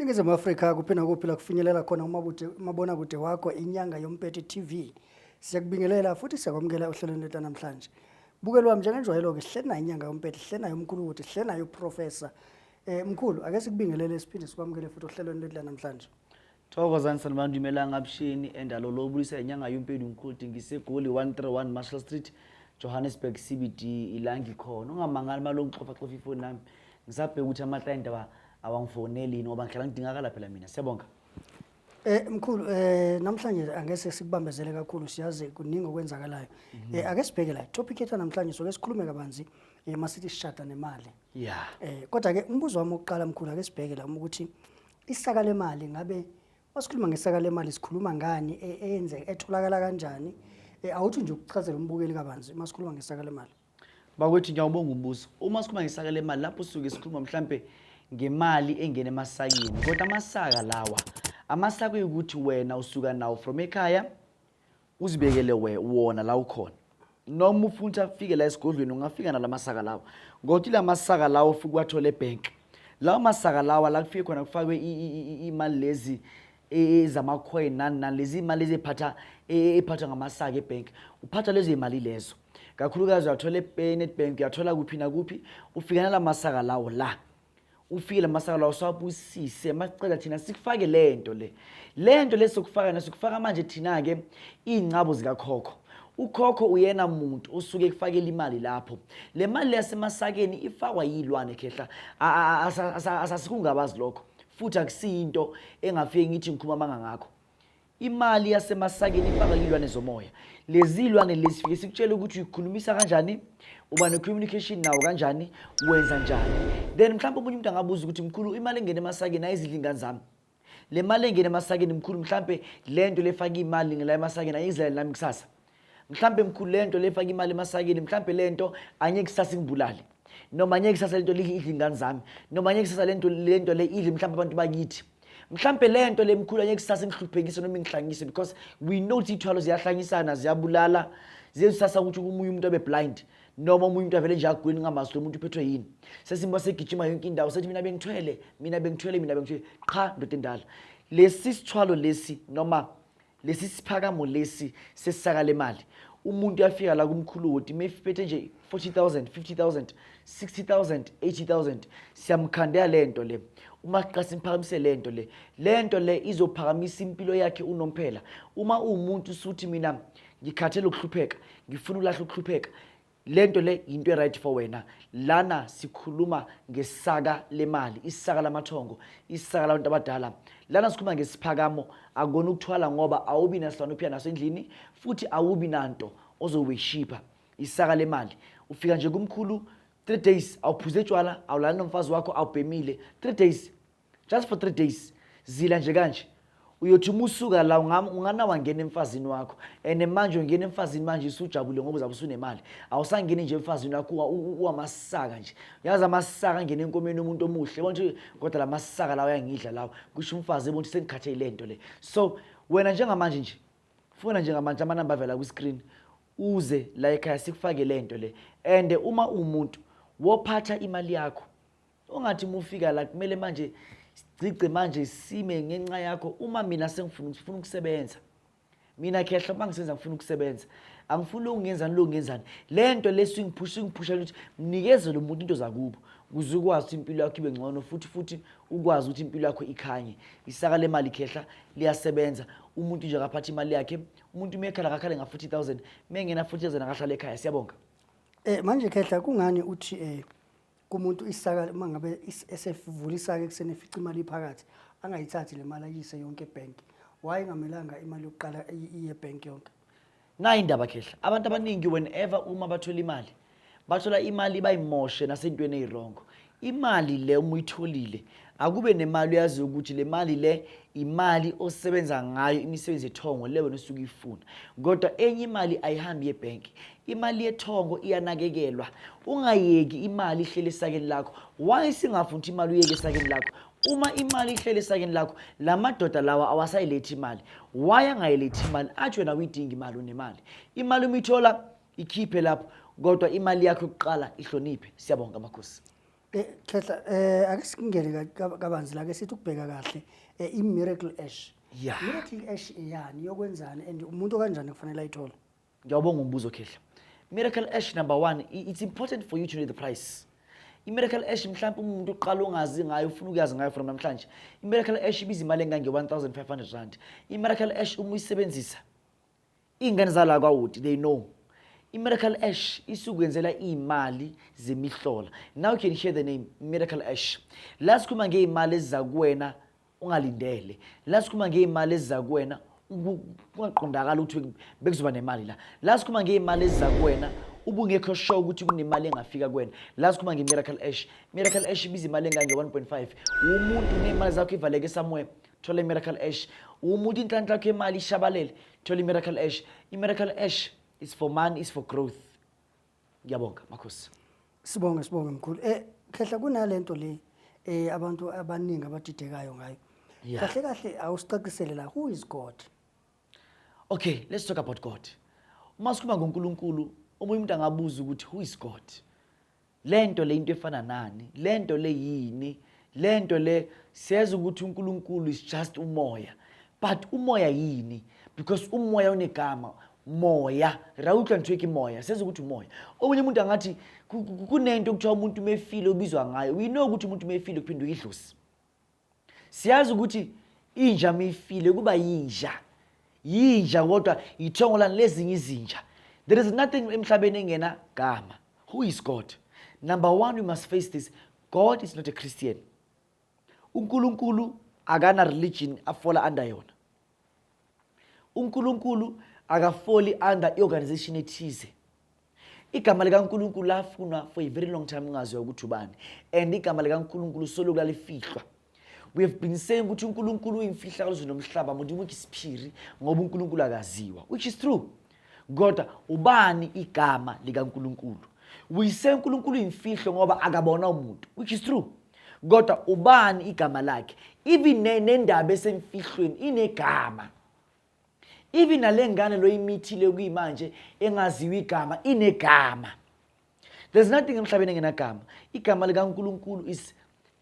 Ningizimu Afrika kuphi nakuphi la kufinyelela khona umabonakude wakho inyanga yompethe TV. Siyakubingelela futhi siyakwamukela ohlelweni lethu namhlanje. Bukelo wami njengenjwayelo-ke sihleli nayo inyanga yompethe, sihleli nayo umkhulu ukuthi sihleli nayo uprofessor. Mkhulu ake sikubingelele siphinde sikwamukele futhi ohlelweni lethu namhlanje. Thokozani sanibona dumelang avuxeni endalo lowu vuyisa hi nyanga yompedi mkhulu ngisegoli 131 Marshall Street Johannesburg CBD ila ngikhona ungamangali uma lokhu ngixofaxofa ifoni nami ngisabheka ukuthi ama-client awangifoneli yini ngoba ngihlala ngidingakala phela mina siyabonga. Mkhulu namhlanje angese sikubambezele kakhulu siyazi kuningi okwenzakalayo. Ake sibheke la topic yethu namhlanje soke sikhulume kabanzi masithi sishada nemali. Kodwa ke umbuzo wami wokuqala mkhulu ake sibheke la ukuthi isaka lemali ngabe masikhuluma ngesaka lemali sikhuluma ngani eyenze etholakala kanjani? Awuthi nje ukuchazela umbukeli kabanzi masikhuluma ngesaka lemali. Bakwethu ngiyawubonga umbuzo. Uma sikhuluma ngesaka lemali lapho suke sikhuluma mhlambe ngemali engena emasakeni. Kodwa amasaka lawa amasaka uyikuthi wena usuka nawo from ekhaya uzibekele we wona la ukhona. Noma ufuna ukuthi afike la esigodlweni ungafika nalamasaka lawa. Ngokuthi lamasaka lawa ufike uwathole ebank. Lawa masaka lawa la kufike khona kufakwe imali lezi ezama-coin nani nani lezi imali lezi ephatha ephathwa ngamasaka ebank. Uphatha lezo imali lezo. Kakhulukazi uyathola e-Nedbank uyathola kuphi nakuphi ufika nalamasaka lawo la. Ufike lamasaka lawo siwabusise masicela thina sikufake lento le. Lento le sokufaka nasikufaka manje thina ke iy'ngcabo zikakhokho. Ukhokho uyena muntu osuke ekufakela imali lapho. Le mali yasemasakeni ifakwa yilwane khehla. Asasikungabazi lokho. Futhi akusiyinto engafike ngithi ngikhuluma amanga ngakho. Imali yasemasakeni ifakwa yilwane zomoya. Lezi lwane lezi fike sikutshele ukuthi uyikhulumisa kanjani, uba ne-communication nawo kanjani, wenza njani. Then mhlawumbe omunye umuntu angabuza ukuthi mkhulu imali engena emasakeni ayizidla ingane zami. Le mali engena emasakeni mkhulu mhlambe lento lefaka imali ngila emasakeni ayizale nami kusasa. Mhlambe mkhulu lento lefaka imali emasakeni mhlambe lento angeke kusasa ingibulale. Noma angeke kusasa lento lidle ingane zami. Noma angeke kusasa lento le idle mhlambe abantu bakithi. Mhlambe lento le mkhulu angeke kusasa ingihluphekise noma ingihlangise because we know ukuthi ithwalo ziyahlanyisana ziyabulala ziyesasa ukuthi omunye umuntu abe blind noma omunye umuntu avele nje agwini ngamazi lo muntu uphethwe yini. Sesimba segijima yonke indawo sethi mina bengithwele, mina bengithwele, mina bengithwele. Qha ndoda endala. Lesi sithwalo lesi noma lesi siphakamo lesi sesaka lemali umuntu uyafika la kumkhulu woti mefiphethe nje 40000 50000 60000 80000 siyamkhandela lento le uma siqa simphakamise lento le lento le izophakamisa impilo yakhe unomphela uma uwumuntu usuthi mina ngikhathele ukuhlupheka ngifuna ulahla ukuhlupheka lento le yinto e-right for wena lana sikhuluma ngesaka lemali isaka lamathongo isaka labantu abadala lana sikhuluma ngesiphakamo akona ukuthwala ngoba awubi nasilwane ophila naso endlini futhi awubi nanto ozoweshipha isaka lemali ufika nje kumkhulu 3 days awuphuze tshwala awulali nomfazi wakho awubhemile 3 days just for 3 days zila nje kanje uyothi uma usuka la ungana wangena emfazini wakho and manje ungena emfazini manje usujabule ngoba uzabe usunemali awusangeni nje emfazini wakho uwamasaka nje uyazi amasaka angena enkomeni umuntu omuhle bona ukuthi kodwa la masaka lawa ayangidla lawa kusho umfazi ebona ukuthi sengikhathele le nto le so wena njengamanje nje funa njengamanje amanamba avela kwi-screen uze la ekhaya sikufake le nto le and uma uwumuntu wophatha imali yakho ungathi uma ufika la kumele manje sigcigce manje sime ngenxa yakho uma mina sengifuna ngifuna ukusebenza mina khehla uma ngisenza ngifuna ukusebenza angifuni lokungenzani lokungenzani le nto le singiphusha singiphusha ukuthi mnikeze lo muntu into zakubo ukuze ukwazi ukuthi impilo yakho ibe ngcono futhi ukwazi ukuthi impilo yakho ikhanye isaka lemali khehla liyasebenza umuntu nje akaphatha imali yakhe umuntu uma ekhala akakhale nga-40 000 uma engena 40 000 akahlale ekhaya siyabonga. Manje khehla kungani uthi kumuntu isaka uma ngabe esevula isaka ekuseni efica imali iphakathi angayithathi le mali ayise yonke ebhenki why ingamelanga imali yokuqala iye ebhenki yonke? Nayi indaba khehla abantu abaningi whenever uma bathola imali bathola imali bayimoshe nasentweni eyirongo imali le uma uyitholile akube nemali uyazi ukuthi le mali le imali osebenza ngayo imisebenzi yethongo le wena osuke uyifuna kodwa enye imali ayihambi ebhenki imali yethongo iyanakekelwa ungayeki imali ihlele esakeni lakho why singafuni ukuthi imali uyeke esakeni lakho uma imali ihlele esakeni lakho la madoda lawa awasayilethi imali why angayilethi imali athi wena uyidinga imali unemali imali uma uyithola ikhiphe lapho kodwa imali yakho yokuqala ihloniphe siyabonga makhosi. Khehla, ake singene kabanzi la, ke sithi ukubheka kahle i-miracle ash. Miracle ash iyani, yokwenzani, and umuntu kanjani kufanele ayithole? Ngiyawubonga umbuzo, Khehla. Miracle ash, number one, it's important for you to know the price. I-miracle ash, mhlawumbe umuntu uqala ongazi ngayo, ufuna ukuyazi ngayo from namhlanje, i-miracle ash ibiza imali engange-R1500. I-miracle ash, uma uyisebenzisa, iy'ngane zala kwaWoti, they know i-miracle ash isukwenzela iy'mali zemihlola. Now you can hear the name miracle ash. La sikhuluma ngey'mali eziza kuwena ungalindele, la sikhuluma ngey'mali eziza kuwena kungaqondakala ukuthi bekuzoba nemali la. La sikhuluma ngey'mali eziza kuwena ubungekho sure ukuthi kunemali engafika kuwena. La sikhuluma nge-miracle ash. Miracle ash ibiza imali engange-1.5. Umuntu ney'mali zakho ivaleke somewhere, thola i-miracle ash. Umuntu inhlanhla yakho imali ishabalele, thola i-miracle ash. I-miracle ash is for money, is for growth. Ngiyabonga, makhosi. Sibonge, sibonge, mkhulu. Khehla, kunalento le abantu abaningi abadidekayo ngayo. Kahle kahle, awusicacisele la, who is God? Okay, let's talk about God. Uma sikhuluma ngoNkulunkulu, omunye umuntu angabuza ukuthi who is God? Lento le into efana nani? Lento le yini? Lento le, siyazi ukuthi uNkulunkulu is just umoya. But umoya yini? Because umoya unegama, moya. Ra utlwa ntho e ke moya, siyazi ukuthi umoya. Omunye umuntu angathi kunento okuthiwa umuntu mefile ubizwa ngayo. We know ukuthi umuntu mefile kuphinduka idlozi. Siyazi ukuthi inja mifile kuba yinja, yinja, kodwa ithongo lani lezinye izinja. There is nothing emhlabeni engena gama. Who is God? Number one, we must face this: God is not a Christian. UNkulunkulu akana religion afola under yona. UNkulunkulu akafoli under i-organization ethize. Igama likaNkulunkulu lafunwa for a very long time, ungaziwa ukuthi ubani, and igama likaNkulunkulu soloku lalifihlwa. We have been saying ukuthi uNkulunkulu uyimfihlakalo nomhlaba, Modimo ke sephiri, ngoba uNkulunkulu akaziwa, which is true. Kodwa ubani igama likaNkulunkulu? We say uNkulunkulu uyimfihlo ngoba akabona umuntu, which is true. Kodwa ubani igama lakhe? Even nendaba esemfihlweni inegama. Even nale ngane loyimithile kuyimanje engaziwa igama inegama. There's nothing emhlabeni engenagama. Igama likaNkulunkulu is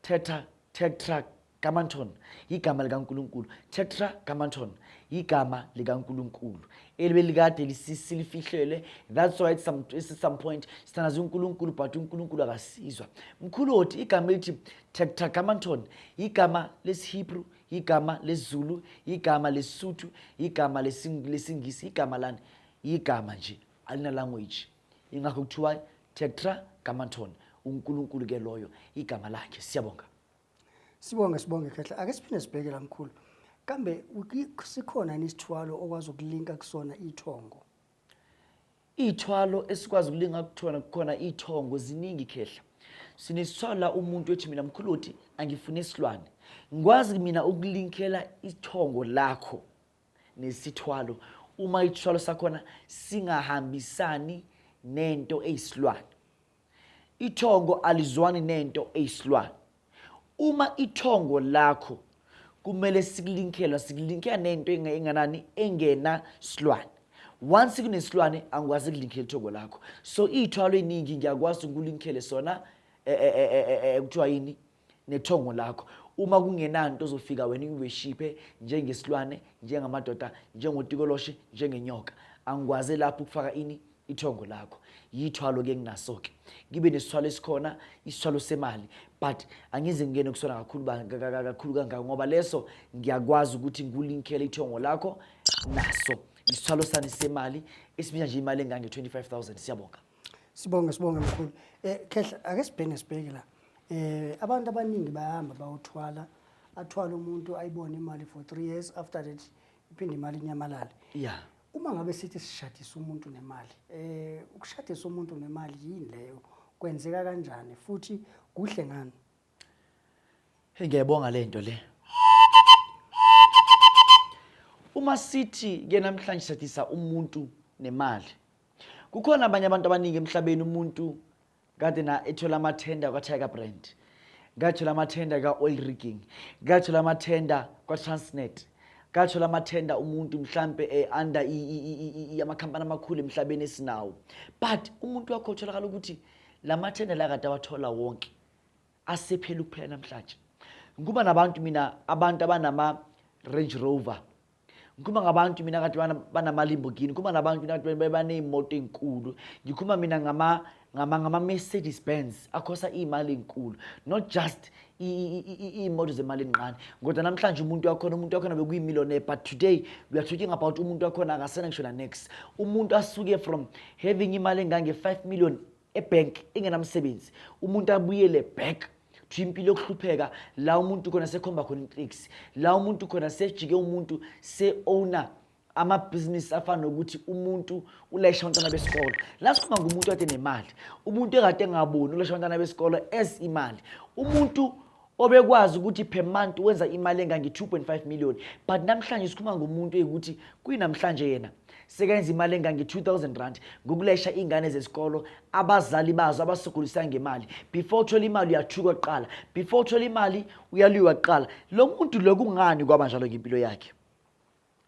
tetragrammaton. Igama likaNkulunkulu tetragrammaton, igama likaNkulunkulu elibelikade silifihlelwe. That's why at some point sithandaza uNkulunkulu, but uNkulunkulu akasizwa. Mkhulu othi igama elithi tetragrammaton igama lesiHebrew, igama lesiZulu, igama lesiSuthu, igama lesiNgisi, igama lani, igama nje alina language. Ingakho kuthiwa tetragrammaton. UNkulunkulu ke loyo igama lakhe. Siyabonga. Sibonge, sibonge, Khehla. Ake siphinde sibheke la, mkhulu. Kambe sikhona yini isithwalo okwazi ukulinka kusona ithongo? Iy'thwalo esikwazi ukulinga kuthona kukhona iy'thongo ziningi, khehla. Sinesithwalo la umuntu ethi, "Mina mkhuluti angifune isilwane." Ngikwazi mina ukulinkela ithongo lakho nesithwalo uma isithwalo sakhona singahambisani nento eyisilwane. Ithongo alizwani nento eyisilwane. Uma ithongo lakho kumele sikulinkela, sikulinkela nento enganani, engena silwane. Once kunesilwane, angikwazi ukulinkela ithongo lakho. So iy'thwalo ey'ningi ngiyakwazi ukulinkele sona kuthiwa yini, nethongo lakho, uma kungenanto ozofika wena uyiworshiphe njengesilwane, njengamadoda, njengotikoloshe, njengenyoka. Angikwazi lapho ukufaka ini, ithongo lakho. Yithwalo-ke nginaso-ke, ngibe nesithwalo esikhona, isithwalo semali, but angize ngingene kusona kakhulu kakhulu kangako, ngoba leso ngiyakwazi ukuthi ngikulinkele ithongo lakho naso. Isithwalo sani semali esibiza nje imali engange-25 000. Siyabonga. Sibonge, sibonge, mkhulu. Khehla, ake sibheke, sibheke la. Abantu abaningi bayahamba bayothwala, athwala umuntu ayibone imali for 3 years, after that iphinde imali inyamalale. Uma ngabe sithi sishadisa umuntu nemali, ukushadisa umuntu nemali yini leyo? Kwenzeka kanjani futhi kuhle ngani? Hey, ngiyayibonga le nto le. Uma sithi ke namhlanje sishadisa umuntu nemali, kukhona abanye abantu abaningi emhlabeni, umuntu kade na ethola amathenda kwa-Tiger Brand, ngathola amathenda ka-oil rigging, ngathola amathenda kwa-Transnet, ngathola amathenda umuntu mhlampe under amakhampani amakhulu emhlabeni esinawo, but umuntu wakho utholakala ukuthi la mathenda la kade awathola wonke. Asephela ukuphela namhlanje. Ngikhuluma nabantu mina, abantu abanama Range Rover. Ngikhuluma ngabantu mina kade banama-Lamborghini. Ngikhuluma nabantu mina kade baney'moto ey'nkulu. Ngikhuluma mina ngama-Mercedes Benz akhosa iy'mali ey'nkulu, not just iy'moto zemali encane. Kodwa namhlanje umuntu wakhona bekuyi-millionaire, but today we are talking about umuntu wakhona akasena ngisho na-next. Umuntu asuke from having imali engange-5 million ebhenki engenamsebenzi, umuntu abuyele back to impilo yokuhlupheka, la umuntu khona sekhomba khona iteksi, la umuntu khona sejike, umuntu se-owner amabhizinisi afana nokuthi umuntu ulayisha abantwana besikolo. La sikhuluma ngumuntu kade nemali, umuntu ekade engaboni, ulayisha abantwana besikolo as imali, umuntu obekwazi ukuthi per month wenza imali engange-2.5 million, but namhlanje sikhuluma ngomuntu eyikuthi kuyinamhlanje yena sekenza imali engange-2000 rand ngokulayisha iy'ngane zesikolo, abazali bazo abasokolisa ngemali. Before uthola imali uyathukwa kuqala, before uthola imali uyaliwa kuqala. Lo muntu lo kungani kwaba njalo ngempilo yakhe?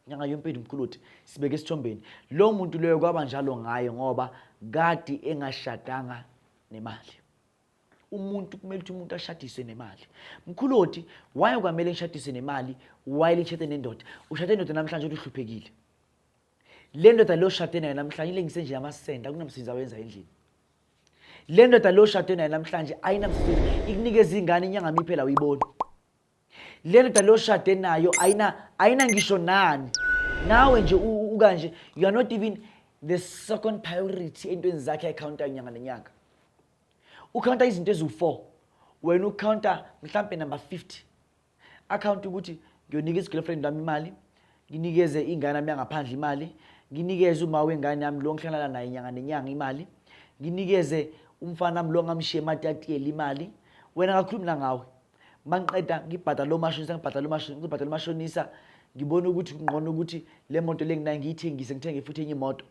Nyanga yompilo, mkhuluthi, sibeke esithombeni. Lo muntu loyo kwaba njalo ngaye ngoba kade engashadanga nemali. Umuntu kumele ukuthi umuntu ashadiswe nemali. Mkhuloti, why kwamele ngishadiswe nemali while ngishade nendoda? Ushade nendoda namhlanje uthi uhluphekile. Le ndoda leyo oshade nayo namhlanje ilengise nje amasende, akunamsebenzi awenza endlini. Le ndoda leyo oshade nayo namhlanje ayinamsebenzi, ikunikeza ingane inyanga miphela, awuyiboni. Le ndoda leyo oshade nayo ayina ngisho nani nawe nje ukanje. You are not even the second priority entweni zakhe ayikhawunta nyanga nenyanga. Ukhawunta izinto eziwu-4, wena ukhawunta mhlampe number 50. Akhawunti ukuthi ngiyonika girlfriend wami imali, nginikeze ingane yami yangaphandle imali, nginikeze uma wengane yami lo ngihlangana naye nyanga nenyanga imali, nginikeze umfana wami lo ngamshiya ematatiyeli imali. Wena ngakhulumi nangawe. Mangiqeda ngibhadala lo mashonisa, ngibhadala lo mashonisa, ngibhadala lo mashonisa, ngibona ukuthi kungcono ukuthi le moto le nginayo ngiyithengise, ngithenge futhi enye imoto.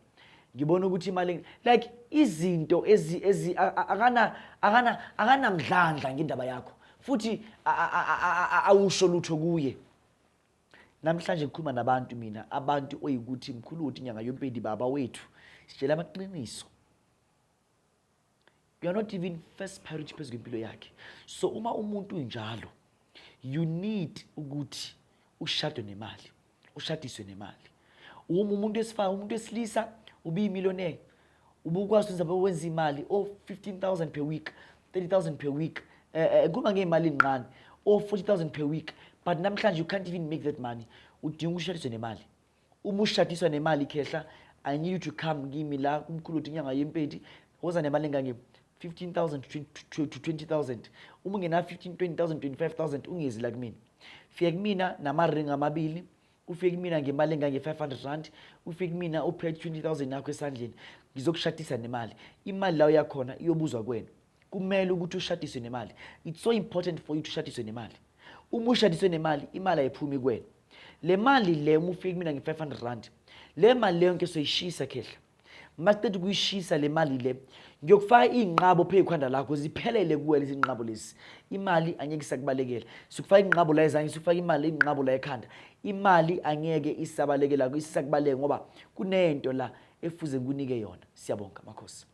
Ngibona ukuthi imali, like izinto ezi ezi akana akanamdlandla ngendaba yakho, futhi awusho lutho kuye. Namhlanje ngikhuluma nabantu mina, abantu oyikuthi, mkhulu, uthi inyanga yompedi, baba wethu, sitshela amaqiniso, you are not even first priority phezu kwempilo yakhe. So uma umuntu unjalo, you need ukuthi ushade nemali, ushadiswe nemali. Uma umuntu esifaka umuntu wesilisa ubuyimillionaire, ubukwazi ukwenza, wenza imali o 15,000 per week, 30,000 per week, kuma ngeyimali encane o 40,000 per week, but namhlanje you can't even make that money. Udinga ukushadiswa nemali. Uma ushadiswa nemali, khehla, I need you to come kimi la kumkhulu uthi inyanga yempedi, woza nemali engange 15,000 to 20,000. Uma ungena 15, 20,000, 25,000, ungezi la kumina. Fika kumina namaringi amabili, ufike kumina ngemali engange-500 rand, ufike kumina uphethe 20,000 yakho esandleni, ngizokushadisa nemali. Imali la uyakhona iyobuzwa kuwena. Kumele ukuthi ushadiswe nemali. It's so important for you to shadiswe nemali. Uma ushadiswe nemali, imali ayiphumi kuwena. Le mali le, uma ufike kumina nge-500 rand, le mali leyo yonke soyishisa, khehla. Masiqeda ukuyishisa le mali le, ngiyokufaka iy'nqabo phezu khanda lakho, ziphelele kuwe lezi nqabo lezi. Imali angeke isakubalekela. Sikufaka inqabo la ezange, sikufaka imali inqabo la ekhanda, imali angeke isabalekela, isakubaleka, ngoba kunento la efuze ngikunike yona. Siyabonga, makhosi.